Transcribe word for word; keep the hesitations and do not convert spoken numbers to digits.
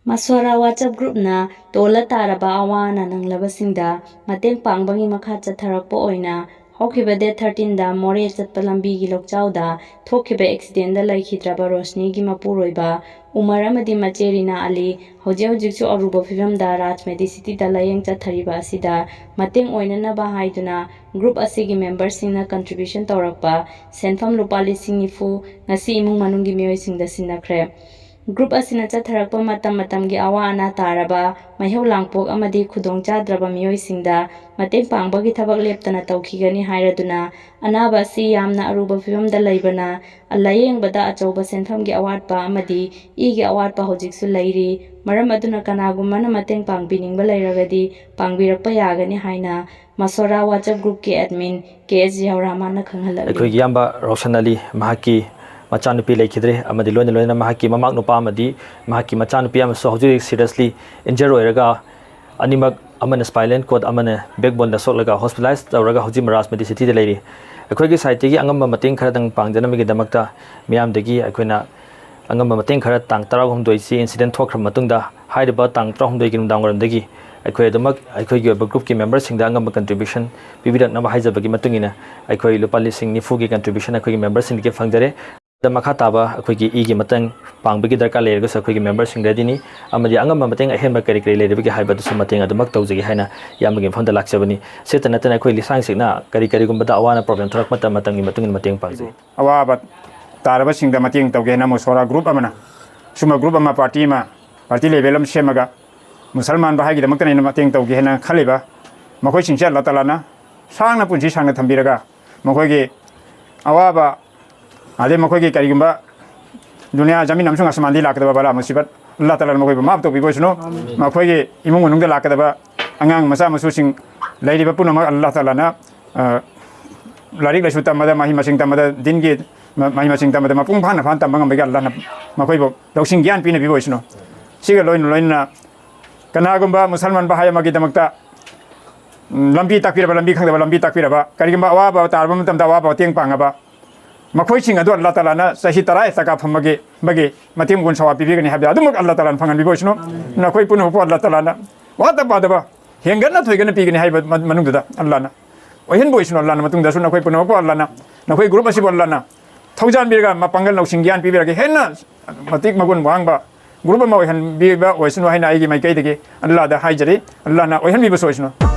ꯃꯁꯣꯔꯥ WhatsApp groupꯅ ꯇꯣꯜꯂ ꯇꯥꯔꯕ ꯑꯋꯥ ꯑꯅꯥ ꯅꯪꯂꯕꯁꯤꯡꯗ ꯃꯇꯦꯡ ꯄꯥꯡꯕꯒꯤ ꯃꯈꯥ ꯆꯠꯊꯔꯛꯄ ꯑꯣꯏꯅ ꯍꯧꯈꯤꯕ date thirteenꯗ ꯃꯣꯔꯦ ꯆꯠꯄ ꯂꯝꯕꯤꯒꯤ ꯂꯣꯛꯆꯥꯎꯗ ꯊꯣꯛꯈꯤꯕ accidentꯗ ꯂꯩꯈꯤꯗ꯭ꯔꯕ ꯔꯣꯁꯅꯤꯒꯤ ꯃꯄꯨꯔꯣꯏꯕ ꯎꯃꯔ ꯑꯃꯗꯤ ꯃꯆꯦ ꯔꯤꯅꯥ ꯑꯂꯤ ꯍꯧꯖꯤꯛ ꯍꯧꯖꯤꯛꯁꯨ ꯑꯔꯨꯕ ꯐꯤꯕꯝꯗ ꯔꯥꯖ ꯃꯦꯗꯤꯁꯤꯇꯤꯗ ꯂꯥꯌꯦꯡ ꯆꯠꯊꯔꯤꯕ ꯑꯁꯤꯗ ꯃꯇꯦꯡ ꯑꯣꯏꯅꯅꯕ ꯍꯥꯏꯗꯨꯅ group ꯑꯁꯤꯒꯤ memberꯁꯤꯡꯅ contribution ꯇꯧꯔꯛꯄ ꯁꯦꯟꯐꯝ ꯂꯨꯄꯥ ꯂꯤꯁꯤꯡ ꯅꯤꯐꯨ ꯉꯁꯤ ꯏꯃꯨꯡ ꯃꯅꯨꯡꯒꯤ ꯃꯤꯑꯣꯏꯁꯤꯡꯗ ꯁꯤꯟꯅꯈ꯭ꯔꯦ꯫ Group ꯑꯁꯤꯅ ꯆꯠꯊꯔꯛꯄ ꯃꯇꯝ ꯃꯇꯝꯒꯤ ꯑꯋꯥ ꯑꯅꯥ ꯇꯥꯔꯕ, ꯃꯩꯍꯧ ꯂꯥꯡꯄꯣꯛ ꯑꯃꯗꯤ ꯈꯨꯗꯣꯡ ꯆꯥꯗ꯭ꯔꯕ ꯃꯤꯑꯣꯏꯁꯤꯡꯗ ꯃꯇꯦꯡ ꯄꯥꯡꯕꯒꯤ ꯊꯕꯛ ꯂꯦꯞꯇꯅ ꯇꯧꯈꯤꯒꯅꯤ ꯍꯥꯏꯔꯗꯨꯅ, ꯑꯅꯥꯕ ꯑꯁꯤ ꯌꯥꯝꯅ ꯑꯔꯨꯕ ꯐꯤꯕꯝꯗ ꯂꯩꯕꯅ, ꯂꯥꯌꯦꯡꯕꯗ ꯑꯆꯧꯕ ꯁꯦꯟꯐꯝꯒꯤ ꯑꯋꯥꯠꯄ ꯑꯃꯗꯤ ꯏꯒꯤ ꯑꯋꯥꯠꯄ ꯍꯧꯖꯤꯛꯁꯨ ꯂꯩꯔꯤ꯫ ꯃꯔꯝ ꯑꯗꯨꯅ ꯀꯅꯥꯒꯨꯝꯕꯅ ꯃꯇꯦꯡ ꯄꯥꯡꯕꯤꯅꯤꯡꯕ ꯂꯩꯔꯒꯗꯤ ꯄꯥꯡꯕꯤꯔꯛꯄ ꯌꯥꯒꯅꯤ ꯍꯥꯏꯅ ꯃꯁꯣꯔꯥ WhatsApp groupꯀꯤ admin ꯀꯦ ꯑꯦꯁ ꯖꯤꯌꯥꯎꯔ ꯔꯍꯃꯥꯟꯅ ꯈꯪꯍꯜꯂꯛꯂꯤ꯫ ꯑꯩꯈꯣꯏꯒꯤ ꯏꯌꯥꯝꯕ ꯔꯣꯁꯟ ꯑꯂꯤ, ꯃꯍꯥꯛꯀꯤ ꯃꯆꯥꯅꯨꯄꯤ ꯂꯩꯈꯤꯗ꯭ꯔꯦ ꯑꯃꯗꯤ ꯂꯣꯏꯅ ꯂꯣꯏꯅꯅ ꯃꯍꯥꯛꯀꯤ ꯃꯃꯥ ꯅꯨꯄꯥ ꯑꯃꯗꯤ ꯃꯍꯥꯛꯀꯤ ꯃꯆꯥꯅꯨꯄꯤ ꯑꯃꯁꯨ ꯍꯧꯖꯤꯛ ꯍꯧꯖꯤꯛ seriously injure ꯑꯣꯏꯔꯒ, ꯑꯅꯤꯃꯛ, ꯑꯃꯅ spinal cord, ꯑꯃꯅ backboneꯗ ꯁꯣꯛꯂꯒ hospitalize ꯇꯧꯔꯒ ꯍꯧꯖꯤꯛ ꯃꯔꯥꯖ ꯃꯦꯗꯤꯁꯤꯇꯤꯗ ꯂꯩꯔꯤ꯫ ꯑꯩꯈꯣꯏꯒꯤ sideꯇꯒꯤ ꯑꯉꯝꯕ ꯃꯇꯦꯡ ꯈꯔꯗꯪ ꯄꯥꯡꯖꯅꯕꯒꯤꯗꯃꯛꯇ ꯃꯤꯌꯥꯝꯗꯒꯤ ꯑꯩꯈꯣꯏꯅ ꯑꯉꯝꯕ ꯃꯇꯦꯡ ꯈꯔ ꯇꯥꯡ ꯇꯔꯥꯍꯨꯝꯗꯣꯏꯁꯤ incident ꯊꯣꯛꯈ꯭ꯔꯕ ꯃꯇꯨꯡꯗ ꯍꯥꯏꯔꯤꯕ ꯇꯥꯡ ꯇꯔꯥꯍꯨꯝꯗꯣꯏꯒꯤ ꯅꯨꯡꯗꯥꯡꯋꯥꯏꯔꯝꯗꯒꯤ ꯑꯩꯈꯣꯏ ꯑꯗꯨꯃꯛ ꯑꯩꯈꯣꯏꯒꯤ ꯑꯣꯏꯕ groupꯀꯤ memberꯁꯤꯡꯗ ꯑꯉꯝꯕ contribution ꯄꯤꯕꯤꯔꯛꯅꯕ ꯍꯥꯏꯖꯕꯒꯤ ꯃꯇꯨꯡ ꯏꯟꯅ ꯑꯩꯈꯣꯏ ꯂꯨꯄꯥ ꯂꯤꯁꯤꯡ ꯅꯤꯐꯨꯒꯤ contribution ꯑꯩꯈꯣꯏꯒꯤ memberꯁꯤꯡꯗꯒꯤ ꯐꯪꯖꯔꯦ꯫ ꯑꯗ ꯃꯈꯥ ꯇꯥꯕ ꯑꯩꯈꯣꯏꯒꯤ ꯏꯒꯤ ꯃꯇꯦꯡ ꯄꯥꯡꯕꯒꯤ ꯗꯔꯀꯥꯔ ꯂꯩꯔꯒꯁꯨ ꯑꯩꯈꯣꯏꯒꯤ memberꯁꯤꯡ readyꯅꯤ, ꯑꯃꯗꯤ ꯑꯉꯝꯕ ꯃꯇꯦꯡ ꯑꯍꯦꯟꯕ ꯀꯔꯤ ꯀꯔꯤ ꯂꯩꯔꯤꯕꯒꯦ ꯍꯥꯏꯕꯗꯨꯁꯨ ꯃꯇꯦꯡ ꯑꯗꯨꯃꯛ ꯇꯧꯖꯒꯦ ꯍꯥꯏꯅ ꯏꯌꯥꯝꯕꯒꯤ ꯃꯐꯝꯗ ꯂꯥꯛꯆꯕꯅꯤ꯫ ꯁꯤꯇ ꯅꯠꯇꯅ ꯑꯩꯈꯣꯏ ꯂꯤꯁꯥꯡ ꯁꯤꯠꯅ ꯀꯔꯤ ꯀꯔꯤꯒꯨꯝꯕꯗ ꯑꯋꯥ ꯑꯅꯥ problem ꯊꯣꯛꯂꯛꯄ ꯃꯇꯝ ꯃꯇꯝꯒꯤ ꯃꯇꯨꯡ ꯏꯟꯅ ꯃꯇꯦꯡ ꯄꯥꯡꯖꯩ꯫ ꯑꯋꯥꯕ ꯇꯥꯔꯕꯁꯤꯡꯗ ꯃꯇꯦꯡ ꯇꯧꯒꯦ ꯍꯥꯏꯅ ꯃꯁꯣꯔꯥ group ꯑꯃꯅ, ꯁꯨꯝꯕ group ꯑꯃ, party ꯑꯃ, party level ꯑꯃ ꯁꯦꯝꯃꯒ ꯃꯨꯁꯜꯃꯥꯟ ꯚꯥꯏꯒꯤꯗꯃꯛꯇꯅ ꯑꯩꯅ ꯃꯇꯦꯡ ꯇꯧꯒꯦ ꯍꯥꯏꯅ ꯈꯜꯂꯤꯕ ꯃꯈꯣꯏꯁꯤꯡꯁꯦ ꯑꯜꯂꯥ ꯇꯥꯂꯥꯅ ꯁꯥꯡꯅ ꯄꯨꯟꯁꯤ ꯁꯥꯡꯅ ꯊꯝꯕꯤꯔꯒ ꯃꯈꯣꯏꯒꯤ ꯑꯋꯥꯕ, ꯑꯗꯩ ꯃꯈꯣꯏꯒꯤ ꯀꯔꯤꯒꯨꯝꯕ ꯗꯨꯅꯤꯌꯥ ꯖꯃꯤꯟ ꯑꯃꯁꯨꯡ ꯑꯁꯃꯥꯟꯗꯤ ꯂꯥꯛꯀꯗꯕ ꯕꯂꯥ ꯃꯨꯁꯤꯕꯠ ꯑꯜꯂꯥ ꯇꯥꯂꯥꯅ ꯃꯈꯣꯏꯕꯨ ꯃꯥꯐ ꯇꯧꯕꯤꯕ ꯑꯣꯏꯁꯅꯨ꯫ ꯃꯈꯣꯏꯒꯤ ꯏꯃꯨꯡ ꯃꯅꯨꯡꯗ ꯂꯥꯛꯀꯗꯕ ꯑꯉꯥꯡ ꯃꯆꯥ ꯃꯁꯨꯁꯤꯡ ꯂꯩꯔꯤꯕ ꯄꯨꯝꯅꯃꯛ ꯑꯜꯂꯥ ꯇꯥꯂꯥꯅ, ꯑ, ꯂꯥꯏꯔꯤꯛ ꯂꯥꯏꯁꯨ ꯇꯝꯕꯗ, ꯃꯍꯩ ꯃꯁꯤꯡ ꯇꯝꯕꯗ, ꯗꯤꯟꯒꯤ ꯃ-, ꯃꯍꯩ ꯃꯁꯤꯡ ꯇꯝꯕꯗ ꯃꯄꯨꯡ ꯐꯥꯅ ꯐꯥꯅ ꯇꯝꯕ ꯉꯝꯕꯒꯤ ꯑꯜꯂꯥꯅ ꯃꯈꯣꯏꯕꯨ ꯂꯧꯁꯤꯡ ꯒ꯭ꯌꯥꯟ ꯄꯤꯅꯕꯤꯕ ꯑꯣꯏꯁꯅꯨ꯫ ꯁꯤꯒ ꯂꯣꯏꯅ ꯂꯣꯏꯅꯅ ꯀꯅꯥꯒꯨꯝꯕ ꯃꯨꯁꯜꯃꯥꯟ ꯚꯥꯏ ꯑꯃꯒꯤꯗꯃꯛꯇ, ꯎꯝ, ꯂꯝꯕꯤ ꯇꯥꯛꯄꯤꯔꯕ, ꯂꯝꯕꯤ ꯈꯪꯗꯕ ꯂꯝꯕꯤ ꯇꯥꯛꯄꯤꯔꯕ, ꯀꯔꯤꯒꯨꯝꯕ ꯑꯋꯥꯕ ꯇꯥꯔꯕ ꯃꯇꯝꯗ ꯑꯋꯥꯕ ꯃꯇꯦꯡ ꯄꯥꯡꯉꯕ, ꯃꯈꯣꯏꯁꯤꯡ ꯑꯗꯨ ꯑꯜꯂꯥ ꯇꯥꯂꯥꯅ ꯆꯍꯤ ꯇꯔꯥ ꯍꯦꯛꯇ ꯀꯥꯞꯐꯝꯕꯒꯤ ꯃꯒꯤ ꯃꯇꯦꯡ ꯃꯒꯨꯟ ꯁꯋꯥ ꯄꯤꯕꯤꯒꯅꯤ ꯍꯥꯏꯕꯗ ꯑꯗꯨꯃꯛ ꯑꯜꯂꯥ ꯇꯥꯂꯥꯅ ꯐꯪꯍꯟꯕꯤꯕ ꯑꯣꯏꯁꯅꯨ꯫ ꯅꯈꯣꯏ ꯄꯨꯝꯅꯃꯛꯄꯨ ꯑꯜꯂꯥ ꯇꯥꯂꯥꯅ ꯋꯥꯠꯇ ꯄꯥꯗꯕ ꯍꯦꯟꯒꯠꯅ ꯊꯣꯏꯒꯠꯅ ꯄꯤꯒꯅꯤ ꯍꯥꯏꯕ ꯃ-, ꯃꯅꯨꯡꯗꯨꯗ ꯑꯜꯂꯥꯅ ꯑꯣꯏꯍꯟꯕ ꯑꯣꯏꯁꯅꯨ꯫ ꯑꯜꯂꯥꯅ ꯃꯇꯨꯡꯗꯁꯨ ꯅꯈꯣꯏ ꯄꯨꯝꯅꯃꯛꯄꯨ ꯑꯜꯂꯥꯅ, ꯅꯈꯣꯏ ꯒ꯭ꯔꯨꯞ ꯑꯁꯤꯕꯨ ꯑꯜꯂꯥꯅ ꯊꯧꯖꯥꯟꯕꯤꯔꯒ ꯃꯄꯥꯡꯒꯜ ꯂꯧꯁꯤꯡ ꯒ꯭ꯌꯥꯟ ꯄꯤꯕꯤꯔꯒ ꯍꯦꯟꯅ ꯃꯇꯤꯛ ꯃꯒꯨꯟ ꯋꯥꯡꯕ ꯒ꯭ꯔꯨꯞ ꯑꯃ ꯑꯣꯏꯍꯟꯕꯤꯕ ꯑꯣꯏꯁꯅꯨ ꯍꯥꯏꯅ ꯑꯩꯒꯤ ꯃꯥꯏꯀꯩꯗꯒꯤ ꯑꯜꯂꯥꯗ ꯍꯥꯏꯖꯔꯤ꯫ ꯑꯜꯂꯥꯅ ꯑꯣꯏꯍꯟꯕꯤꯕꯁꯨ ꯑꯣꯏꯁꯅꯨ꯫